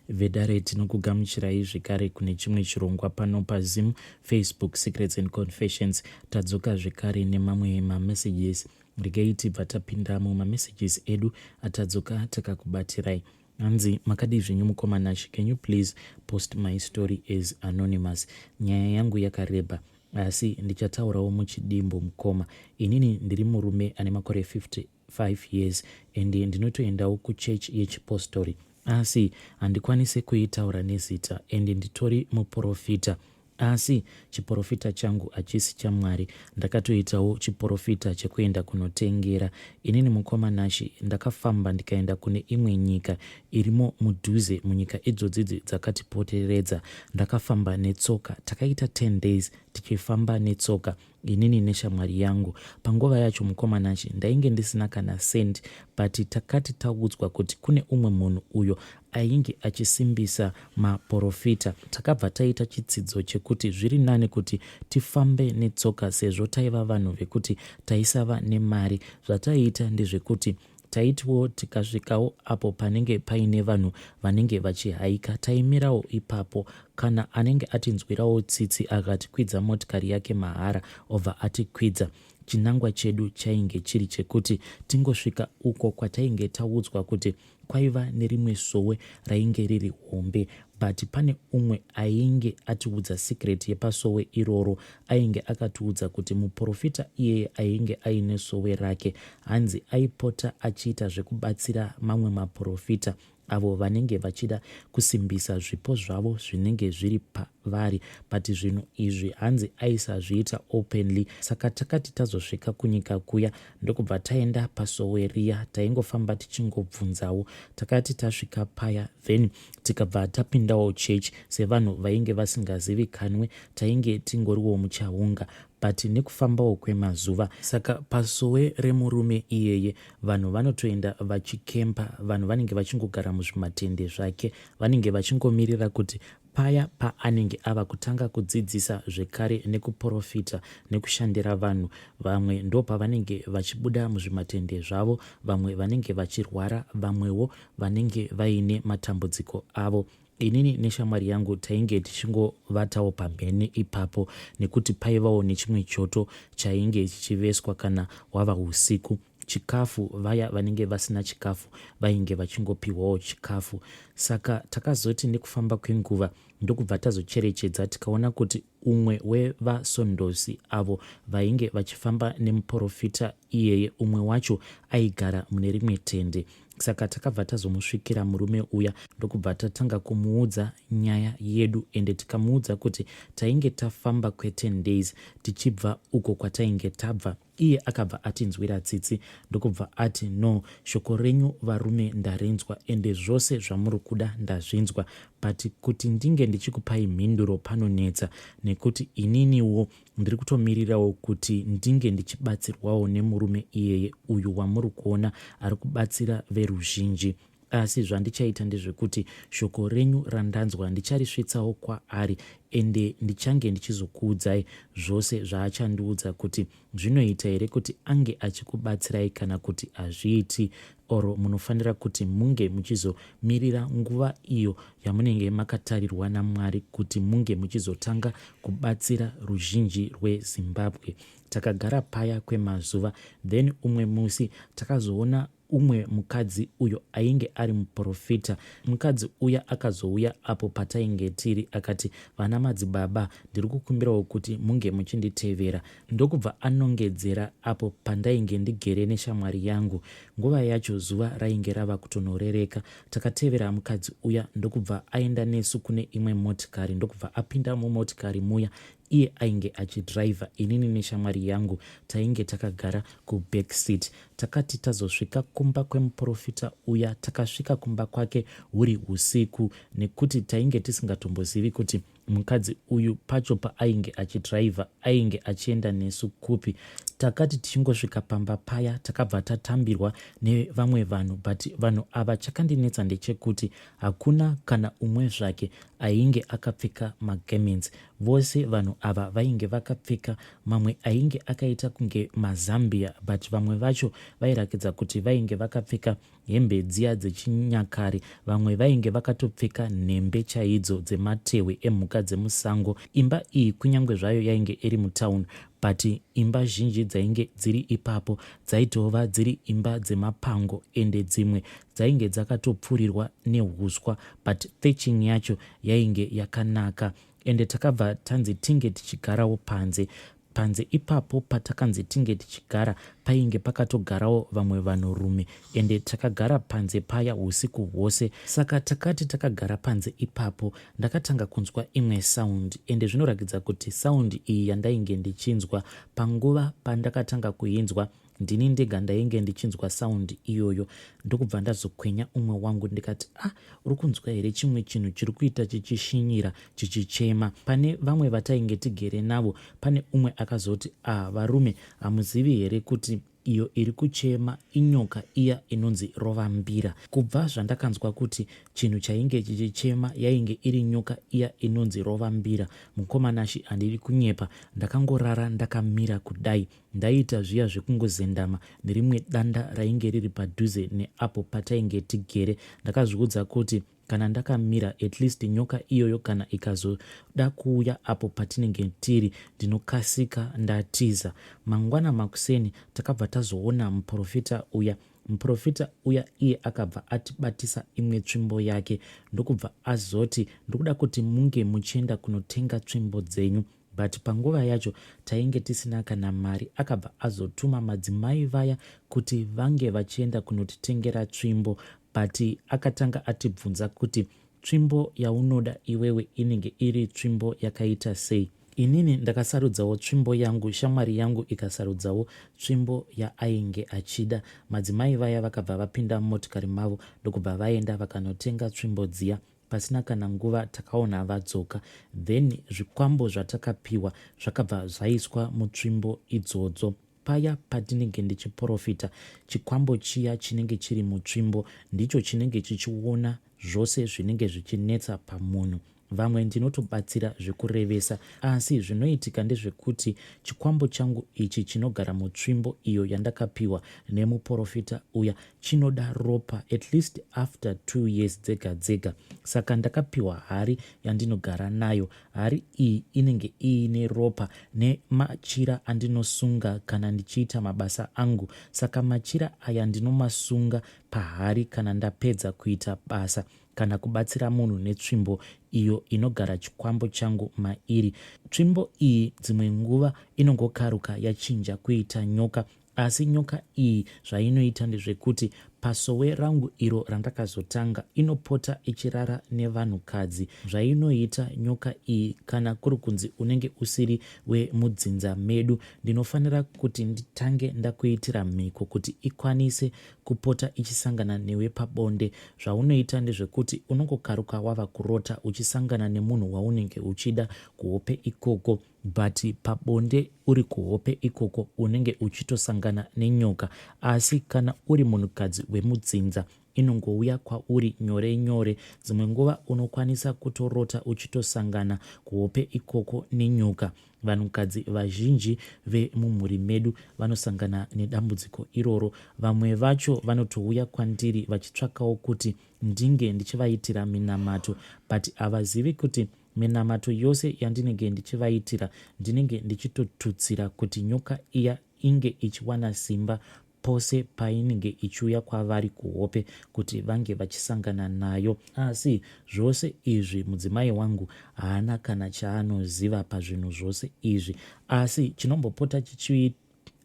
Vedare tinokugamuchirai zvekare kune chimwe chirongwa pano paZim Facebook Secrets and Confessions. Tadzoka zvekare nemamwe mamessages. Regai tibva tapinda mumamessages edu atadzoka takakubatirai. Hanzi makadii zvenyu mukoma Nashe, can you please post my story as anonymous? Nyaya yangu yakareba asi ndichataurawo muchidimbu mukoma. Inini ndiri murume ane makore 55 years and ndinotoendawo kuchurch yechipostori asi handikwanise kuitaura nezita and nditori muporofita asi chiporofita changu hachisi chaMwari. Ndakatoitawo chiporofita chekuenda kunotengera. Inini mukoma Nashy ndakafamba ndikaenda kune imwe nyika irimo mudhuze munyika idzodzidzi dzakatipoteredza. Ndakafamba netsoka. Takaita 10 days tichifamba netsoka inini neshamwari yangu. Panguva yacho mukoma Nashy ndainge ndisina kana cent but takati taudzwa kuti kune umwe munhu uyo ainge achisimbisa maporofita. Takabva taita chitsidzo chekuti zviri nani kuti tifambe netsoka sezvo taiva vanhu vekuti taisava nemari. Zvataiita ndezvekuti taitiwo tikasvikawo apo panenge paine vanhu vanenge vachihaika taimirawo ipapo. Kana anenge atinzwirawo tsitsi akatikwidza motikari yake mahara obva atikwidza. Chinangwa chedu chainge chiri chekuti tingosvika uko kwatainge taudzwa kuti Kwaiva nerimwe sowe rainge riri hombe but pane umwe ainge atiudza secret yepasowe iroro. Ainge akatiudza kuti muporofita iyeye ainge aine sowe rake hanzi aipota achiita zvekubatsira mamwe maporofita avo vanenge vachida kusimbisa zvipo zvavo zvinenge zviri pavari but zvinhu izvi hanzi aisazviita openly. Saka takati tazosvika kunyika kuya ndokubva taenda pasowe riya taingofamba tichingobvunzawo. Takati tasvika paya then tikabva tapindawo church sevanhu vainge vasingazivikanwe tainge tingoriwo muchaunga but nekufambawo kwemazuva saka pasowe remurume iyeye vanhu vanotoenda vachikempa vanhu vanenge vachingogara muzvimatende zvake vanenge vachingomirira kuti Paya paanenge ava kutanga kudzidzisa zvekare nekuporofita nekushandira vanhu, vamwe ndopavanenge vachibuda muzvimatende zvavo, vamwe vanenge vachirwara, vamwewo vanenge vaine matambudziko avo. Inini neshamwari yangu tainge tichingovatawo pamhene ipapo nekuti paivawo nechimwe choto chainge chichiveswa kana hwava husiku. Chikafu vaya vanenge vasina chikafu vainge vachingopihwawo chikafu. Saka takazoti nekufamba kwenguva ndokubva tazocherechedza tikaona kuti umwe wevasondosi avo vainge vachifamba nemuporofita iyeye umwe wacho aigara mune rimwe tende. Saka takabva tazomusvikira murume uya ndokubva tatanga kumuudza nyaya yedu ende tikamuudza kuti tainge tafamba kwe 10 days tichibva uko kwatainge tabva. Iye akabva atinzwira tsitsi ndokubva ati, No, shoko renyu varume ndarinzwa ende zvose zvamuri kuda ndazvinzwa but kuti ndinge ndichikupai mhinduro panonetsa nekuti ininiwo ndiri kutomirirawo kuti ndinge ndichibatsirwawo nemurume iyeye uyu wamuri kuona ari kubatsira veruzhinji. Asi zvandichaita ndezvekuti shoko renyu randanzwa ndicharisvitsawo kwaari ende ndichange ndichizokuudzai zvose zvaachandiudza kuti zvinoita here kuti ange achikubatsirai kana kuti hazviiti or munofanira kuti munge muchizomirira nguva iyo yamunenge makatarirwa naMwari kuti munge muchizotanga kubatsira ruzhinji rweZimbabwe. Takagara paya kwemazuva then umwe musi takazoona Umwe mukadzi uyo ainge ari muporofita. Mukadzi uya akazouya apo patainge tiri akati, Vana madzibaba, ndiri kukumbirawo kuti munge muchinditevera. Ndokubva anongedzera apo pandainge ndigere neshamwari yangu. Nguva yacho zuva rainge rava kutonorereka. Takatevera mukadzi uya ndokubva aenda nesu kune imwe motikari ndokubva apinda mumotikari muya Iye ainge achidriver inini neshamwari yangu tainge takagara kuback seat. Takati tazosvika kumba kwemuporofita uya takasvika kumba kwake huri husiku nekuti tainge tisingatombozivi kuti mukadzi uyu pacho paainge achidriver ainge achienda nesu kupi. Takati tichingosvika pamba paya takabva tatambirwa nevamwe vanhu but vanhu ava chakandinetsa ndechekuti hakuna kana umwe zvake ainge akapfeka magarments. Vose vanhu ava vainge vakapfeka mamwe ainge akaita kunge mazambia but vamwe vacho vairakidza kuti vainge vakapfeka hembe dziya dzechinyakare vamwe vainge vakatopfeka nhembe chaidzo dzematehwe emhuka dzemusango. Imba iyi kunyange zvayo yainge iri mutown but imba zhinji dzainge dziri ipapo dzaitova dziri imba dzemapango ende dzimwe dzainge dzakatopfurirwa nehuswa but thatching yacho yainge yakanaka ende takabva tanzi tinge tichigarawo panze. Panze ipapo patakanzi tinge tichigara painge pakatogarawo vamwe vanhurume ende takagara panze paya husiku hwose. Saka takati takagara panze ipapo ndakatanga kunzwa imwe sound ende zvinorakidza kuti sound iyi yandainge ndichinzwa panguva pandakatanga kuinzwa Ndini ndega ndainge ndichinzwa sound iyoyo ndokubva ndazokwenya umwe wangu ndikati ah uri kunzwa here chimwe chinhu chiri kuita chichishinyira chichichema. Pane vamwe vatainge tigere navo pane umwe akazoti ah varume hamuzivi here kuti iyo iri kuchema inyoka iya inonzi rovambira. Kubva zvandakanzwa kuti chinhu chainge chichichema yainge iri nyoka iya inonzi rovambira mukoma Nashy handidi kunyepa ndakangorara ndakamira kudai Ndaiita zviya zvekungozendama nerimwe danda rainge riri padhuze neapo patainge tigere. Ndakazviudza kuti kana ndakamira at least nyoka iyoyo kana ikazoda kuuya apo patinenge tiri ndinokasika ndatiza. Mangwana makuseni takabva tazoona muporofita uya. Muporofita uya iye akabva atibatisa imwe tsvimbo yake ndokubva azoti ndikuda kuti munge muchienda kunotenga tsvimbo dzenyu. But panguva yacho tainge tisina kana mari akabva azotuma madzimai vaya kuti vange vachienda kunotitengera tsvimbo but akatanga atibvunza kuti tsvimbo yaunoda iwewe inenge iri tsvimbo yakaita sei. Inini ndakasarudzawo tsvimbo yangu shamwari yangu ikasarudzawo tsvimbo yaainge achida. Madzimai vaya vakabva vapinda mumotikari mavo ndokubva vaenda vakanotenga tsvimbo dziya. Pasina kana nguva takaona vadzoka then zvikwambo zvatakapiwa zvakabva zvaiswa mutsvimbo idzodzo. Paya patinenge ndichiporofita chikwambo chiya chinenge chiri mutsvimbo ndicho chinenge chichiona zvose zvinenge zvichinetsa pamunhu. Vamwe ndinotobatsira zvekurevesa asi zvinoitika ndezvekuti chikwambo changu ichi chinogara mutsvimbo iyo yandakapiwa nemuporofita uya chinoda ropa at least after 2 years dzega dzega saka ndakapiwa hari yandinogara nayo hari iyi inenge iine ropa nemachira andinosunga kana ndichiita mabasa angu saka machira aya ndinomasunga pahari kana ndapedza kuita basa kana kubatsira munhu netsvimbo iyo inogara chikwambo changu mairi tsvimbo iyi dzimwe nguva inongokaruka yachinja kuita nyoka Asi nyoka iyi zvainoita ndezvekuti pasowe rangu iro randakazotanga inopota ichirara nevanhukadzi. Zvainoita nyoka iyi kana kuri kunzi unenge usiri wemudzinza medu ndinofanira kuti nditange ndakuitira mhiko kuti ikwanise kupota ichisangana newe pabonde. Zvaunoita ndezvekuti unongokaruka wava kurota uchisangana nemunhu waunenge uchida kuhope ikoko. But pabonde uri kuhope ikoko unenge uchitosangana nenyoka asi kana uri munhukadzi wemudzinza inongouya kwauri nyore nyore. Dzimwe nguva unokwanisa kutorota uchitosangana kuhope ikoko nenyoka. Vanhukadzi vazhinji vemumhuri medu vanosangana nedambudziko iroro. Vamwe vacho vanotouya kwandiri vachitsvakawo kuti ndinge ndichivaitira minamato but havazivi kuti Minamato yose yandinenge ndichivaitira ndinenge ndichitotutsira kuti nyoka iya inge ichiwana simba pose painenge ichiuya kwavari kuhope kuti vange vachisangana nayo. Asi zvose izvi mudzimai wangu haana kana chaanoziva pazvinhu zvose izvi. Asi chinombopota chichi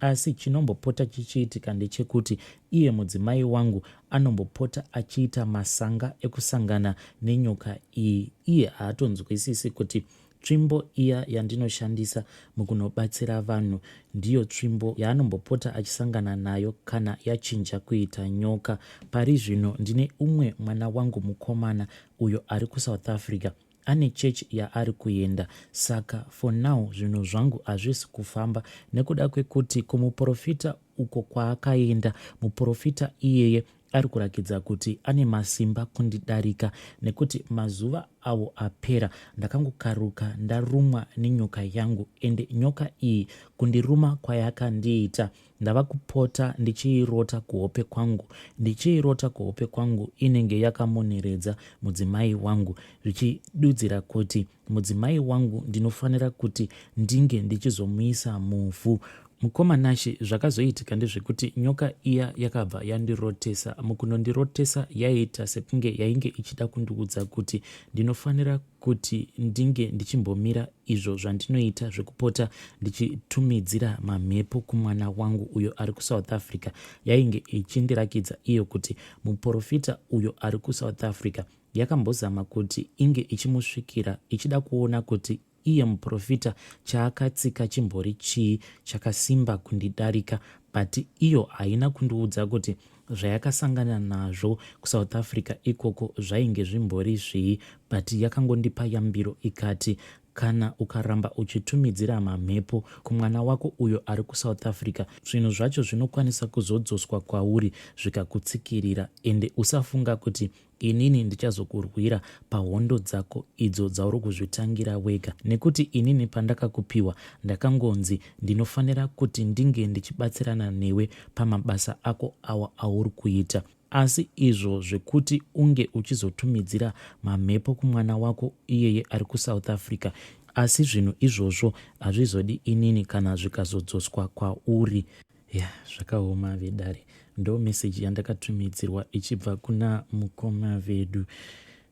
Asi chinombopota chichiitika ndechekuti iye mudzimai wangu anombopota achiita masanga ekusangana nenyoka iyi. Iye haatonzwisisi kuti tsvimbo iya yandinoshandisa mukunobatsira vanhu ndiyo tsvimbo yaanombopota achisangana nayo kana yachinja kuita nyoka. Pari zvino ndine umwe mwana wangu mukomana uyo ari kuSouth Africa. Ane church yaari kuenda saka for now zvinhu zvangu hazvisi kufamba nekuda kwekuti kumuporofita uko kwaakaenda muporofita iyeye ari kurakidza kuti ane masimba kundidarika nekuti mazuva awo apera ndakangokaruka ndarumwa nenyoka yangu ende nyoka iyi kundiruma kwayakandiita Ndava kupota ndichiirota kuhope kwangu, ndichiirota kuhope kwangu inenge yakamoneredza mudzimai wangu zvichidudzira kuti mudzimai wangu ndinofanira kuti ndinge ndichizomuisa muvhu. Mukoma Nashe, zvakazoitika ndezvekuti nyoka iya yakabva yandirotesa. Mukunondirotesa yaiita sekunge yainge ichida kundiudza kuti ndinofanira kuti ndinge ndichimbomira izvo zvandinoita zvekupota ndichitumidzira mamhepo kumwana wangu uyo ari kuSouth Africa. Yainge ichindirakidza iyo kuti muporofita uyo ari kuSouth Africa yakambozama kuti inge ichimusvikira ichida kuona kuti iye muporofita chaakatsika chimbori chii chakasimba kundidarika but iyo haina kundiudza kuti zvayakasangana nazvo kuSouth Africa ikoko zvainge zvimbori zvii but yakangondipa yambiro ikati kana ukaramba uchitumidzira mamhepo kumwana wako uyo ari kuSouth Africa zvinhu zvacho zvinokwanisa kuzodzoswa kwauri zvikakutsikirira ende usafunga kuti Inini ndichazokurwira pahondo dzako idzo dzauri kuzvitangira wega nekuti inini pandakakupiwa ndakangonzi ndinofanira kuti ndinge ndichibatsirana newe pamabasa ako awa auri kuita. Asi izvo zvekuti unge uchizotumidzira mamhepo kumwana wako iyeye ari kuSouth Africa asi zvinhu izvozvo hazvizodi inini kana zvikazodzoswa kwauri. Ya zvakaoma vedare. Ndo message yandakatumidzirwa ichibva kuna mukoma vedu.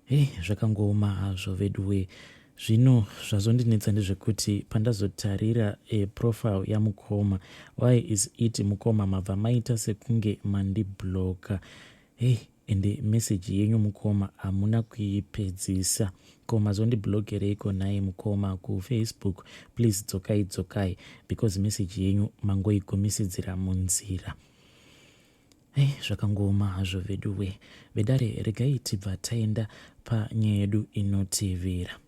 Hey, zvakangooma hazvo veduwee. Zvino zvazondinetsa ndezvekuti pandazotarira e, profile yamukoma why is it mukoma mabva maita sekunge mandibloka. Hey, Ende message yenyu mukoma hamuna kuipedzisa. Ko mazondiblogereiko nhai mukoma kufacebook please dzokai dzokai because message yenyu mangoigumisidzira munzira. Hey, zvakangooma hazvo veduwe. Vedare regai tibva taenda panyaya yedu inotevera.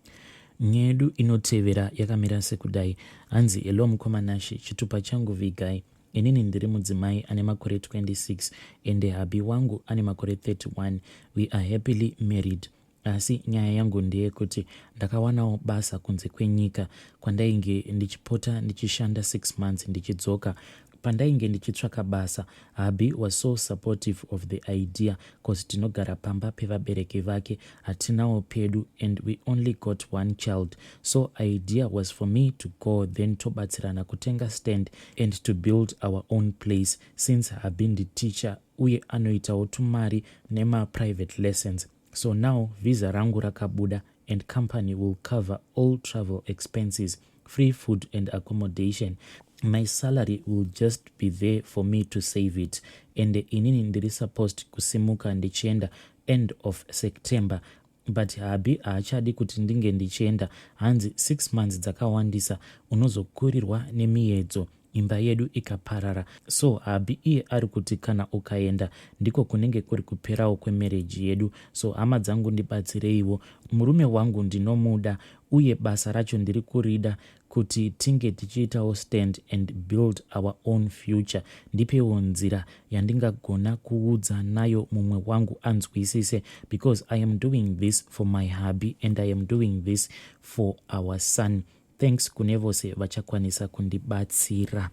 Nyaya yedu inotevera yakamira sekudai. Hanzi hello mukoma Nashe, chitupa changu vigai. Inini ndiri mudzimai ane makore 26 ende hubby wangu ane makore 31. We are happily married. Asi nyaya yangu ndeyekuti ndakawanawo basa kunze kwenyika kwandainge ndichipota ndichishanda 6 months ndichidzoka. Pandainge ndichitsvaka basa, hubby was so supportive of the idea cause tinogara pamba pevabereki vake hatinawo pedu and we only got one child so idea was for me to go then tobatsirana kutenga stand and to build our own place since hubby nditeacher uye anoitawo tumari nemaprivate lessons so now visa rangu rakabuda and company will cover all travel expenses free food and accommodation my salary will just be there for me to save it and inini ndiri supposed kusimuka ndichienda end of September but hubby haachadi kuti ndinge ndichienda hanzi 6 months dzakawandisa unozokurirwa nemiyedzo imba yedu ikaparara so hubby iye ari kuti kana ukaenda ndiko kunenge kuri kuperawo kwemarriage yedu so hama dzangu ndibatsireiwo murume wangu ndinomuda uye basa racho ndiri kurida kuti tinge tichiitawo stand and build our own future. Ndipewo nzira yandingagona kuudza nayo mumwe wangu anzwisise because I am doing this for my hubby and I am doing this for our son. Thanks kune vose vachakwanisa kundibatsira.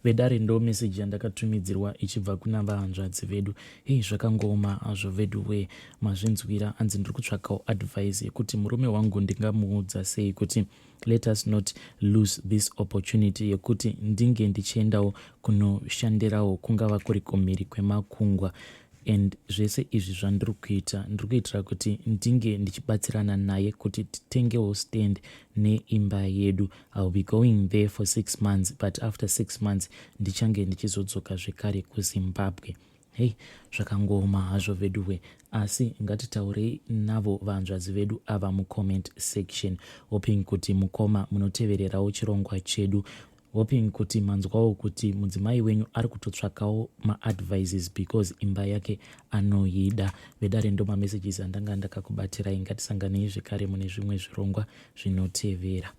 Vedare ndo message yandakatumidzirwa ichibva kuna vahanzvadzi vedu. Hei zvakangooma hazvo vedu wee mazvinzwira hanzi ndiri kutsvakawo advice yekuti murume wangu ndingamuudza sei kuti let us not lose this opportunity yekuti ndinge ndichiendawo kunoshandirawo kungava kuri kumhiri kwemakungwa and zvese izvi zvandiri kuita ndiri kuitira kuti ndinge ndichibatsirana naye kuti titengewo stand neimba yedu. Ill be going there for 6 months but after 6 months ndichange ndichizodzoka zvekare kuZimbabwe. Hei zvakangooma hazvo veduwe asi ngatitaurei navo vahanzvadzi vedu ava mucomment section hoping kuti mukoma munotevererawo chirongwa chedu. Hoping kuti manzwawo kuti mudzimai wenyu ari kutotsvakawo maadvices because imba yake anoida. Vedare, ndo mamessages andanga ndakakubatirai. Ngatisanganei zvekare mune zvimwe zvirongwa zvinotevera.